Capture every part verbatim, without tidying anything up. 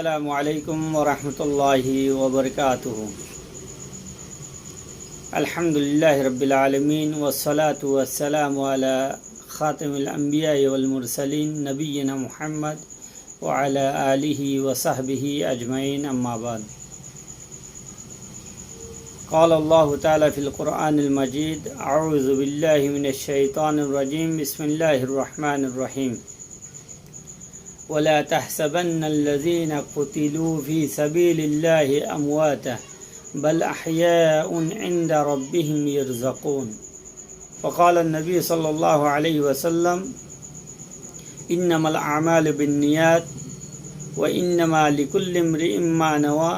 السلام عليكم ورحمة الله وبركاته. الحمد لله رب العالمين، والصلاة والسلام على خاتم الأنبياء والمرسلين نبينا محمد وعلى آله وصحبه أجمعين، أما بعد. قال الله تعالى في القرآن المجيد: أعوذ بالله من الشيطان الرجيم، بسم الله الرحمن الرحيم. ولا تحسبن الذين قتلوا في سبيل الله أمواتا، بل أحياء عند ربهم يرزقون. وقال النبي صلى الله عليه وسلم: إنما الأعمال بالنيات، وإنما لكل امرئ ما نوى،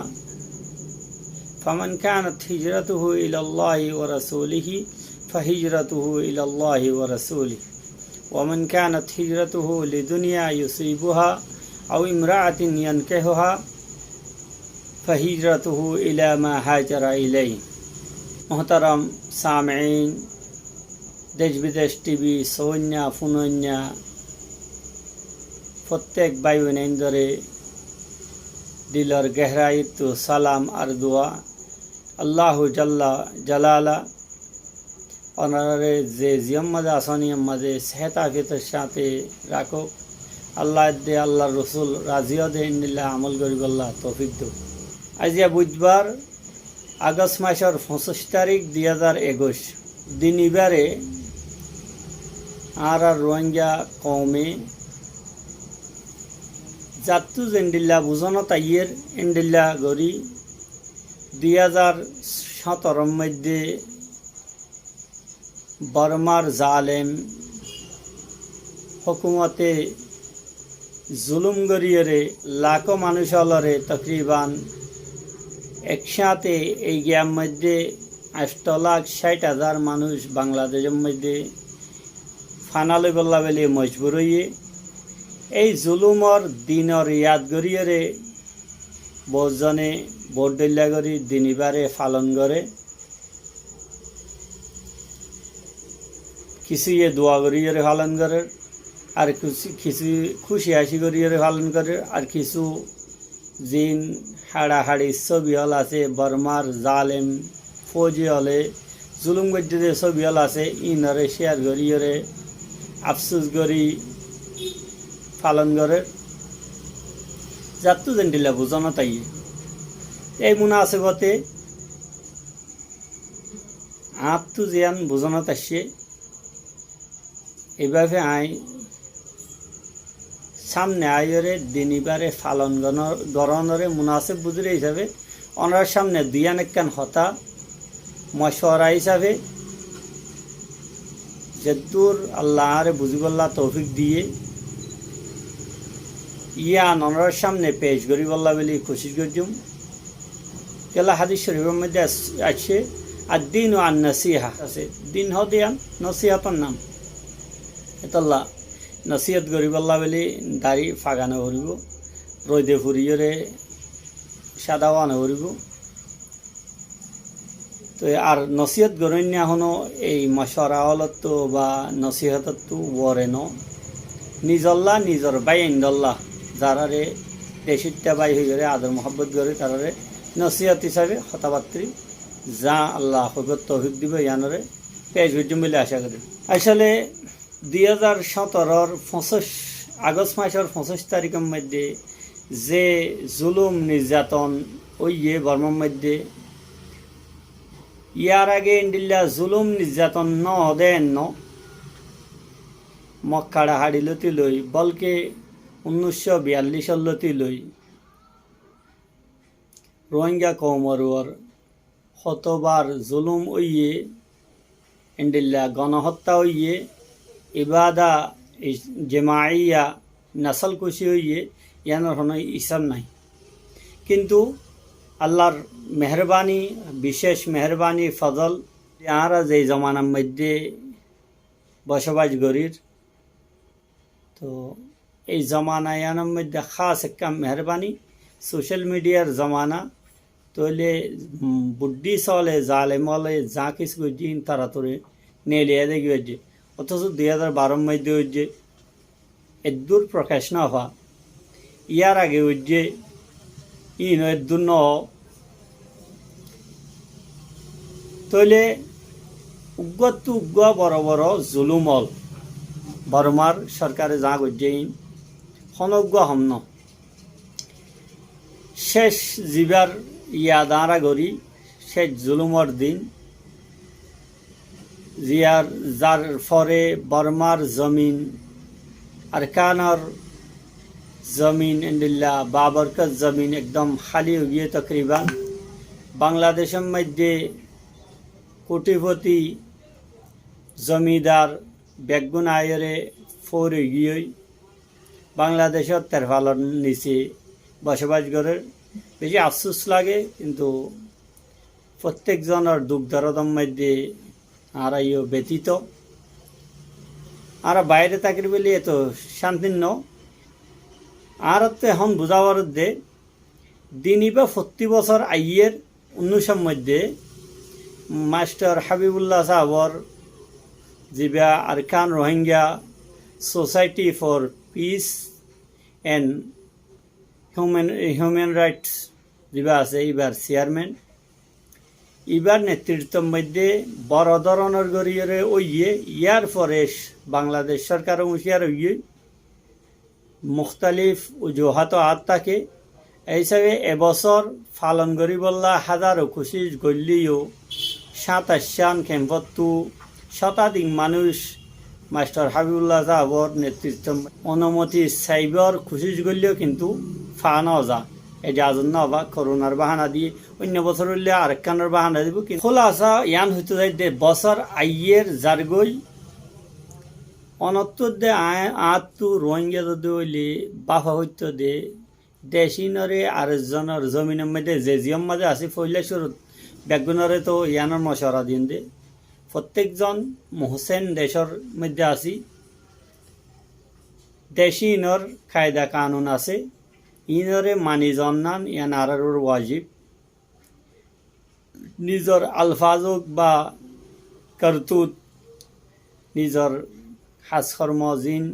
فمن كانت هجرته إلى الله ورسوله فهجرته إلى الله ورسوله، ومن كانت هجرته لدنيا يصيبها أو امرأة ينكحها فهجرته إلى ما هاجر إليه. Muhtaram samein, dec bidec tibi soinna funoinna fottek bái boinaindore dilor gehraittú salam ar dua. Allahu jalla jalala onoráre ze ziyór mazé asó, iyór mazé sehet afiyotor sáñte rakók. Allah edde, Allahr Rosul razi óde, endilla amol goríbolla toufik douk. Aijja buidbar, Agost masor foñsic tarik, dui házar ekuic, dinibare añárar Rohingya koume zattú zendilla buzonot aiyér, endilla gorí dui házar sóñtoror moidde Bormar zalem hókumote zulum goríyore lakó manúic ólore tokriban ek sáñte ei giyar moidde añctho lak cáith házar manúic Bangladecor moidde fana loibolla buli mojbur óiye. Ei zulumor dinor yad goríyore bout zone bout dhoilla gorí dinibare falon gore. Kissúye dua goríyore falon gorér, ar kissú, kissú kúci háci goríyore falon gorér, ar kissú zin haçahaçir sóbi ól asé, Bormar zalem fóuji óle zulum goijjé de sóbi ól asé, ínore céar goríyore afsús gorí falon gorér. Zattú zendilla buzonot aiyé. Ei munasebote añáttu ziyán buzonot aiccé, eibáfe aññí sámne aiyóre dinibare falon gono-, gorónore munaseb buzíre hísafe onorár sámne duiyán ekkán hotá mocuwara hísafe, zeddúr Allah añáre buzíbolla toufik diyé, yían onorár sámne pec goríbolla buli kucíc goijjúm. Kiyólla hádis corifor moidde as-, aiccé, "Ad-dinu an-nasiha." Asé, din hoó de yían nosihator nam. Étolla nosihot goríbolla buli dari fagana foribó, roide furiyóre cáda óana foribó. Toi ar nosihot goróinna honó ei mocuwara ólottú ba nosihotottu uore no. Nizolla, nizor báiyaindólla, zaráre decitta bái hoiyóre ador muhábbot goré, taráre nosihot hísafe hotábattí za Allah hoibór toufik dibó, yíanoré pec goijjúm buli acá gorí. Asóle dui házar sóñtoror foñsíc, Agost masor foñsíc tarikor moidde ze zulum nizzaton óiye Bormar moidde, yar age endilla zulum nizzaton no óde enno. Mok haçahaçi lóti loi, bólke unnícco biyallic lóti loi Rohingya koumor uore hotobar zulum óiye, endilla gonohottá óiye, ibada ij-, jemaiya nosol kuci óiye, yíanor honó hísab nái. Kintu Allahr meherbani, bicéc meherbani, fozol, añára ze zomanar moidde bocobac gorír, to ei zomana yíanor moidde hás ekkán meherbani, social midiyar zomana, tóile, um, buddhis óle, zalem óle, za kissú goijjé, hín toratori neeli aide giyé óiye. Otoco dui házar baror moidde óiye, eddúr prokac no fa. Yar age óiye, Íin ó eddur no. Tóile uggúattu uggúa boro boro zulum ól Bormar sorkare zaá goijjé, íin honó uggúa hom no. Céc zibár yad añára gorí, céc zulumor din, ziyar, zar fore Bormar zomin, Arkanor zomin, endilla Baborkor zomin ekdom háli ói giyé tokriban. Bangladecor moidde kuthipoti, zomidar beggún aiyóre foór ói giyói. Bangladecót terfalor nise bocobac gorér. Beci afsus lage, kintu fottek zonor duk dorodor moidde añára yó betito. Añára baire tákir buli eto cánti no. Añárattú ehón buzá foredde, din ibá fottí bosór aiyér unnúicor moidde Mastor Habibullah sábor zibá Arakan Rohingya Society for Peace and Human, Human Rights zibá asé, ibár chairman, ibár netrittor moidde boro doronor goríyore óiye, yar fore Bangladec sorkar uñciyar óiye, muktalif ujuhát aát táke. Ei hísabe e bosór falon goríbolla házaro kucíc goillé yó, sátaicán kemfottú cótadik manúic Mastor Habibullah sábor netritto onumoti saibór kucíc goillé yó kintu faa no za, ejazot no fa, koronar bahana diyé, oinno bosór óile arekkánor bahana dibó. Kintu kúlasa yián hoitó zaidde bosór aiyér zargói, onottú de añáttu Rohingya zodi óile báfa hoitó de, dec ínore ar zonor zominor moidde ze ziyór moidde así, foila cúrut beggúnore to yiánor mocwara diyum de. Fottek zon muhsen decór moidde así, dec ínor kaida kanun asé, ínore mani zonnán yián añárar uore wajib. Nizor alfaz ók ba kartut, nizor háskormo zin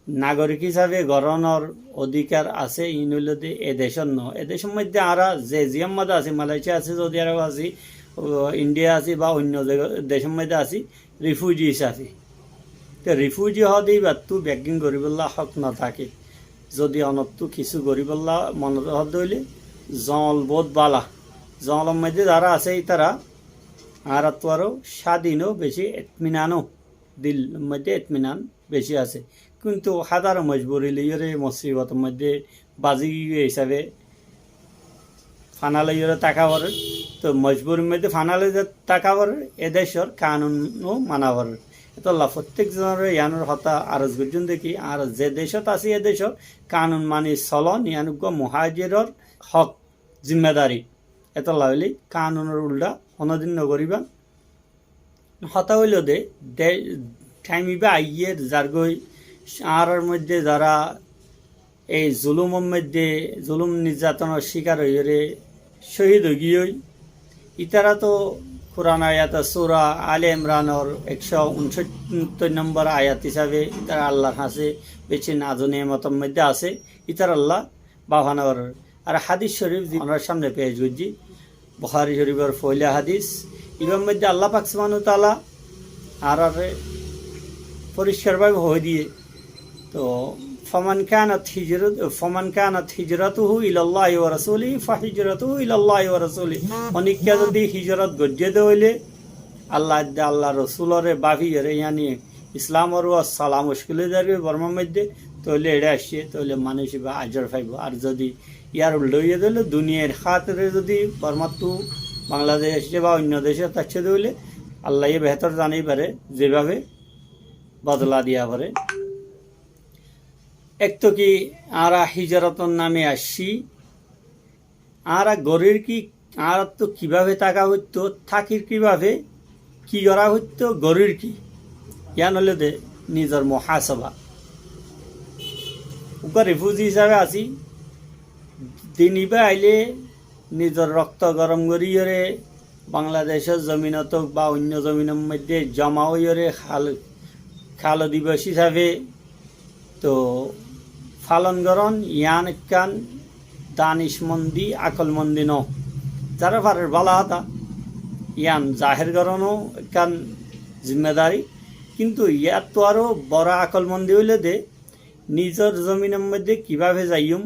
nagorik hísabe gorónor odikar asé, iín óilde e decór no. E decór moidde añára ze ziyór moidde así, Malaysia así, Saudi Arab así, o, India así ba oinno ze-, decór moidde así, rifuji hísabe. Te rifuji hoóde íbattú beggín goríbolla hók no táke. Zodi onottú kissú goríbolla monot hoóde óile, zongol boóut bála. Zongolor moidde zará asé ítara añárattú aró sádin ó beci etminán ó, dil moidde etminán beci asé. Kintu házaro mojburi loiyóre musibotor moidde bazi giyé hísabe fana loiyóre táka forer. Toi mojburir moidde fana loi táka forer, e decór kanun ó mana forer. Etolla fottek zonore yiánor hotá aroz goijjum de ki, añára ze decót así e decór kanun mani solon, yián uggúa muhajiror hók, zimmadari. Etolla óile kanunor uldha honódin no goríba. Hotá óilde, de, thaim ibá aiyér zargói, añárar moidde zará ei zulumor moidde, zulum nirzatonor cíkar óiyore cóhid ói giyói, ítara to Kuran ayat sura Ale Imranor ekcó uncóttor nombor ayat hísabe ítara Allar hañsé beci naz o nemotor moidde asé, ítaralla báfa no forer. Ar hádis corif ze onorar cámne pec goijjí, Buhári Corifor foóila hádis. Ibár moidde Allah pak subhanahu wa taala añáráre foriskar bábe hoói diyé. Toi, faman kanat hijrat-, faman kanat hijratuhu ilallahi wa rasulihi fa hijratuhu ilallahi wa rasulihi. Honikka zodi hijrot goijjé de óile, Allah edde Allar rosulore báfiyore, yáni Islamor uore sala muckil ói zargói Bormar moidde, tóile eçé aiccé, tóile manúic ibá ajor faibó. Ar zodi yar uldha óiye de óile duniyair hátire zodi Bormattú Bangladec aiccé ba oinno decót aiccé de óile, Allaye behétor zane ibáre zebábe bodola diya fore. Ek to ki añára hijrotor name aiccí, añára gorír ki, añárattú kibábe táka foittó, tákir kibábe, ki gorá foittó, gorír ki? Yián óilde nizor muhasaba. Uggúa rifuji hísabe así, din ibá aile nizor rokto gorom goríyore Bangladecor zominot ók ba oinno zominor moidde zoma óiyore kal-, kalo dibos hísabe to falon gorón, yián ekkán danicmondi, akolmondi no. Zará farer bála hotá, yián zaher goróno ekkán zimmadari. Kintu yáttu aró boro akolmondi óilde nizor zominor moidde kibáfe zaiyum,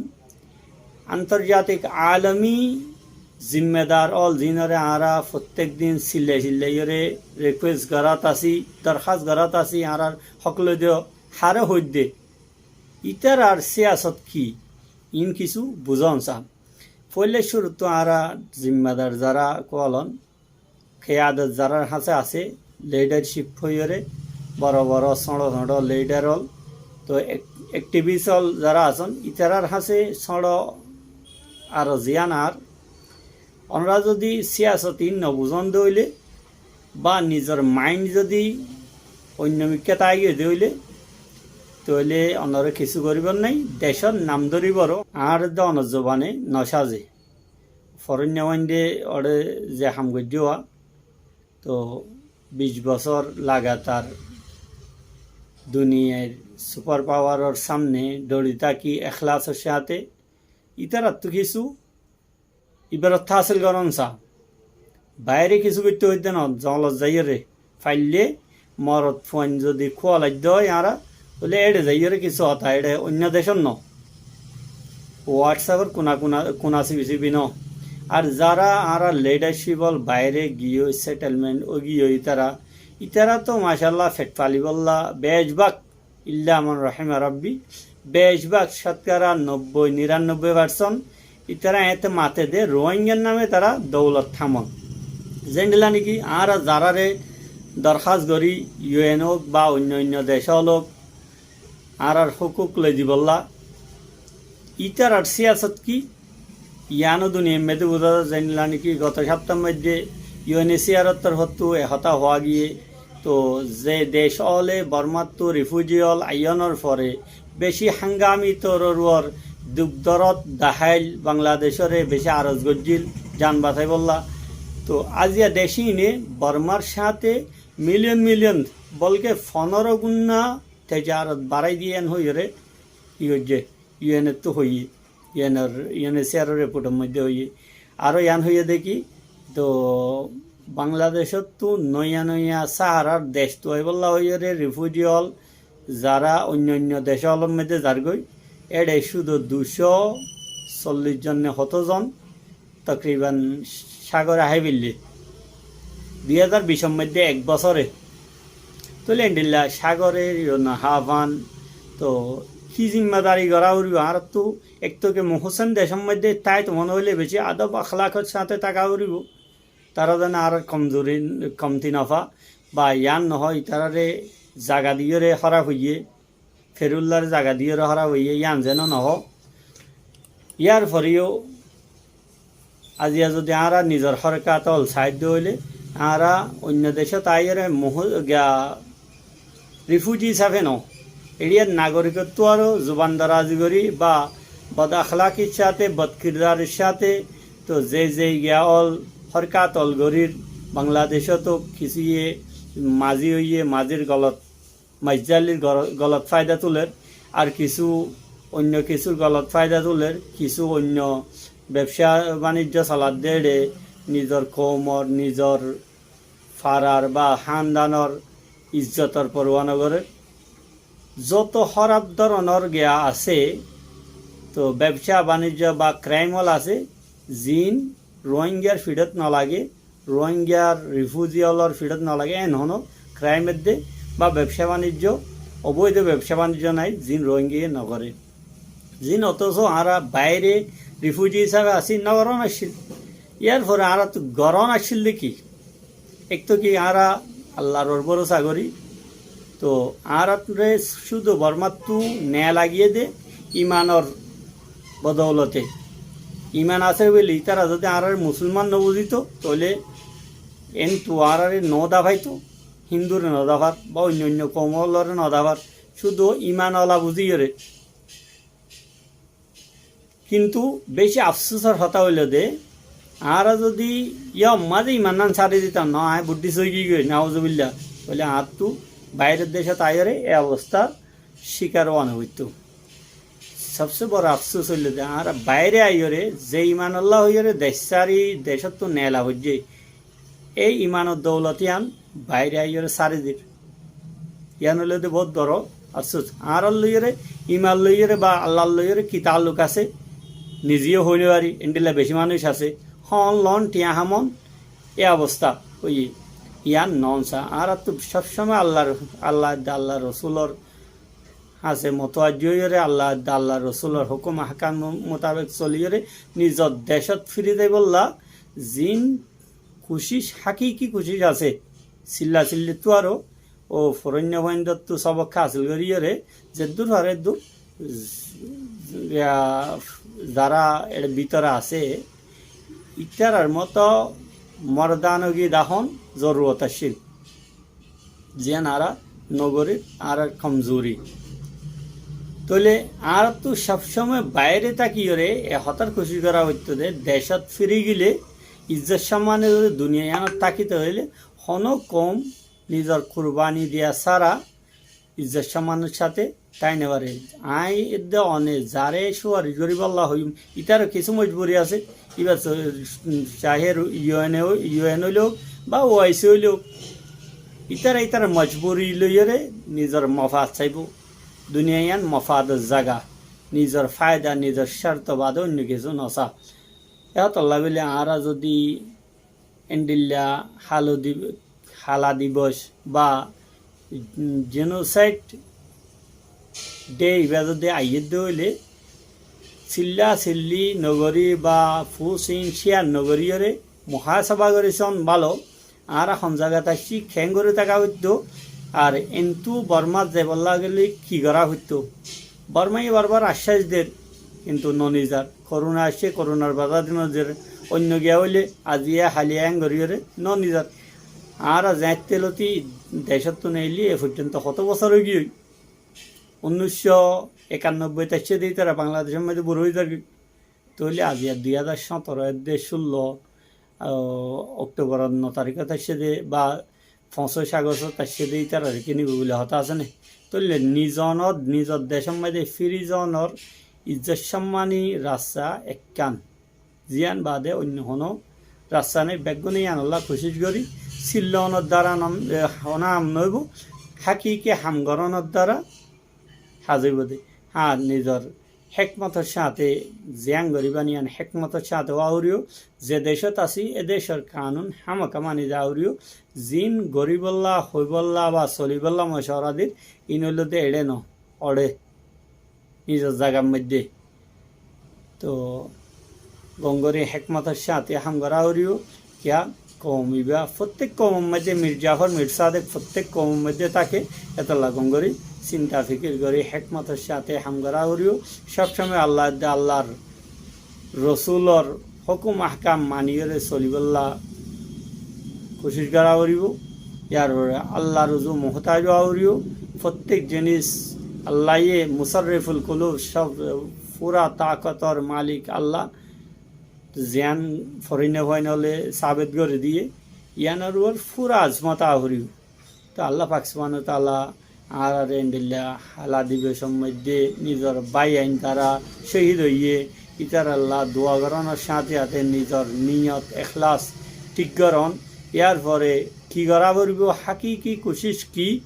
antorjatik alomi zimmadar ól, zinore añára fottek din silla silla iyóre rikuest gorát así, dorhás gorát así, añárar hók loi do, haré hoidde. Ítarar siyasot ki? Iín kissú buzón sa. Foila cúruttu añára zimmadar zará kualon, kiyadot zarár hañsé asé, lidarcip hoiyóre, boro boro soñço soñço lidar ól, to ek-, ektivist ól zará asón, ítarar hañsé soñço aroz yián añár, onora zodi siyasot iín no buzón de óile, ba nizor maind zodi oinno mikká táigiyé de óile, tóile onore kissú goríbar nái, decór nam dóribar ó, añár de onor zubane no saze. Foróinna mainde óre ze ham goijjé, to bic bosór lagatar duniyair supar pawaror samne dóri táki ekhlasor sáte, ítarattu kissú ibarat hásil gorón sa. Baire kissú goittó hoidde no, zongolot zaiyóre. Faille morot fuain zodi kualaidde ói añára, tóile eçe zaiyóre kissú hotá, eçe oinno decót no. WhatsApp or kuna, kuna, kuna sibi sibi no. Ar zará añára lidarcip ól baire giyói, settlement ói giyói ítara, ítara to macállah fet falibólla bec bák illa man rahima rabbi, bec bák cótkara nobboi, nirannobboi percent ítara eéñtte mate de Rohingyar name tará doulot thámon. Zendilla niki añára zaráre dorhás gorí U N ók ba oinno oinno dec ól ók, añárar hókuk loi dibolla, ítarar siyasot ki? Yiáno duniyair moidde buzá za, zendilla niki goto háftar moidde U N H C R or torfóttu e hotá hoá giyé, to ze dec óle Bormáttu rifuji ól aiyónor fore beci hangami toror uor duk dorot daháil Bangladecóre beci aroz goijjíl zan basaibólla. To aziya dec ine Bormár sáte miliyon miliyon, bolke fonóro gunna tejarot barái diye en hoiyóre ki goijjé, U N ottu hoiyé, U N or, U N H C R or report or moidde hoiyé. Aró yián hoiyé de ki, to Bangladecóttu noiya noiya Saharar dec tuaibólla hoiyóre rifuji ól zará oinno oinno dec ólor moidde zargói, eçe cúdu duicó sollic zon ne hoto zon, tokriban sagore hái félaiye. Dui házar bicor moidde ek bosóre. Tóile endilla sagore yo no há fán, to ki zimmadari gorá foribo? Añárattu ek to ki Muhsen decor moidde táito mone óile beci adob akhlakor sáte táka foribo. Tará zene añárar komzuri, komti no fa, ba yián no hoó, ítarare zaga diyóre hóraf óiye, Ferullar zaga diyóre hóraf óiye, yián zeno no hoó. Yar foreyó aziya zodi añára nizor hórkat ól saidde óile, añára oinno decót aiyóre muhu-, giya rifuji hísafe no, eçiyar nagorikottu aró zuban darazi gorí ba bod akhlakir sáte, bod kirdarir sáte, to ze ze giya ól hórkat ól gorír, Bangladecót kissúye mazi óiye, mazir golot Maizzalir gor-, golot faida tuler, ar kissú oinno kissúr golot faida tuler, kissú oinno bebsá banijjo soladde eçe nizor koumor, nizor farar ba hándanor izzotor porwa no gorer. Zoto hóraf dóronor giya asé, to bebsá banijjo ba kraim ól asé, ziín Rohingyar fiçót no lage, Rohingyar rifuji ólor fiçót no lage, en honó kraim edde ba bebsá banijjo, oboido bebsá banijjo nái, ziín Rohingyaye no goré. Ziín otóso añára baire rifuji hísafe así no gorón accíl. Yar fore añárattu gorón accíl de ki? Ek to ki añára Allar uore borosa gorí, to añáráre cúdu Bormáttu neya lagiyé de imanor bodoulote. Iman asé buli ítara zodi añáráre musolman no buzito, tóile entu añáráre no dafaito, Hindure no dafar, ba oinno oinno koum ólore no dafar, cúdu iman ola buziyóre. Kintu beci afsusor hotá óilo de, añára zodi yó mazé iman nan sári ditam, no, añí Buddhist ói giyói, nauzubillah, tóile añáttu bairor decót aiyóre e obostár cikar ówa no foittó. Sobse boro afsus óilde añára baáre aiyóre ze imanolla hoiyóre dec sári decóttu neela foijjé, ei imanor doulot yían baáre aiyóre sári dir. Yían óilde bout boro afsus. Añárar loiyóre, iman loiyóre ba Allar loiyóre ki taalluk asé, nize yó hoi no fari, endilla beci manúic asé, hoón loón, thiañ hámon, e obosta óiye. Yían noón sa. Añárattu sob somoi Allar, Allar, Allar Rosulor hásé motoajjó óiyóre, Allar, Allar Rosulor hókum ahkam mutabek soliyóre nizor decót firi zaibolla zin kucíc, hákiki kucíc asé, silla sillittu aró ó foróinna foindottu sobok hásil goríyore, zeddúr fare eddúr, z-, ya, zará er bútore asé, ítarar moto mordanagi dahón zorurot accíl. Ziyán añára nogorír, añárar komzuri. Tóile añárattu sob somoi baáre tákiyore e hotár kucíc gorá foittó de, decót firi gile izzot somman e zodi duniya yíanot tákito óile honó koum nizor kurbani diya sára izzot sommanor sáte tái no fare. Añí edde one zaré suwaric goríbolla hoiyúm, ítaró kissú mojburi asé, íba so-, cahé U N ó-, U N óilok ba O I C óilok, ítara ítarar mojburi loiyóre nizor mofad saibó. Duniya yían mofador zaga, nizor faida, nizor córto bade oinno kissú no sa. Ehótolla bóli añára zodi endilla halo di-, hala diboc ba, mm, genocide day ibá zodi aiyédde óile silla silli nogorí ba fus in share nogoríyore muhasaba gorí son bálo, añára hon zagat aiccí, keéngorí táka foittó, ar entú Bormát zaibolla gele ki gorá foittó. Bormaye barbar accác der, kintu no nizar. Koruna aiccé, korunar baza di no der. Oinno giya óile aziya haliya en goríyore no nizar. Añára zeéñtte loti decóttu neeli e foijjonto hoto bosór óigiyoi. Unnúic cót ekannobbóit aiccé de ítara Bangladecór maze buro ói zargói. Tóile aziya dui házar sóñtoro edde cúllo, o, Oktoboror no tarikót aiccé de ba foñsíc Agostót aiccé de ítarare ki nibo buli hotá asé né? Tóile nizonot, nizor decór maze firi zonor izzot sommani rasta ekkán. Ziyán bade oinno honó rasta nái, beggúne yíanolla kucíc gorí, sillonor dara nam, e, honó ham noóibo, hákiki ham gorónor dara haz óibo de. Há, nizor hékmotor sáñte ziyán goríba niyán hékmotor sáñte óa foribó, ze decót así, e decór kanun hámaka mani za foribó, zin goríbolla, hoibólla ba solibólla mocawara dir, in óilde eçé no, oçé. Nizor zagar moiddé. Toh, gom gorí hékmotor sáñte ham gorá foribó, kiyá koum ibá, fottek koumor moiddé Mir Jafor, Mir Sadek fottek koumor moiddé táke, etolla gom gorí sinta fikir gorí hékmotor sáñte ham gorá foribó. Sob somoi Allah edde Allahr Rosulor hókum ahkam maniyóre solibólla kucíc gorá foribó. Yar fore Allahr uzu muhtaj óa foribó. Fottek jinis Allaye musarriful kulub, sob fura takotor malik Allah. Ziyán forinna foin óle sabet gorí diyé, yíanor uore fura azmot óa foribó. Toh Allah pak subhanahu wa taala añárare endilla hala dibosor moiddé nizor báiyain tará cóhid óiye, ítaralla dua gorónor sáñte sáñte nizor niyot ekhlas thík gorón. Yar fore ki gorá foribó, hákiki kucíc ki,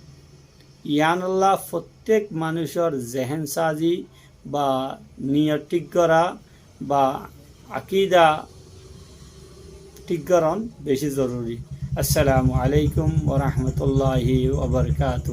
yíanolla fottek manúcor zehen sazi ba niyot thík gorá ba akida thík gorón beci zoruri. Assalamu alaikum wa rahmatullahi wa barakatuhu.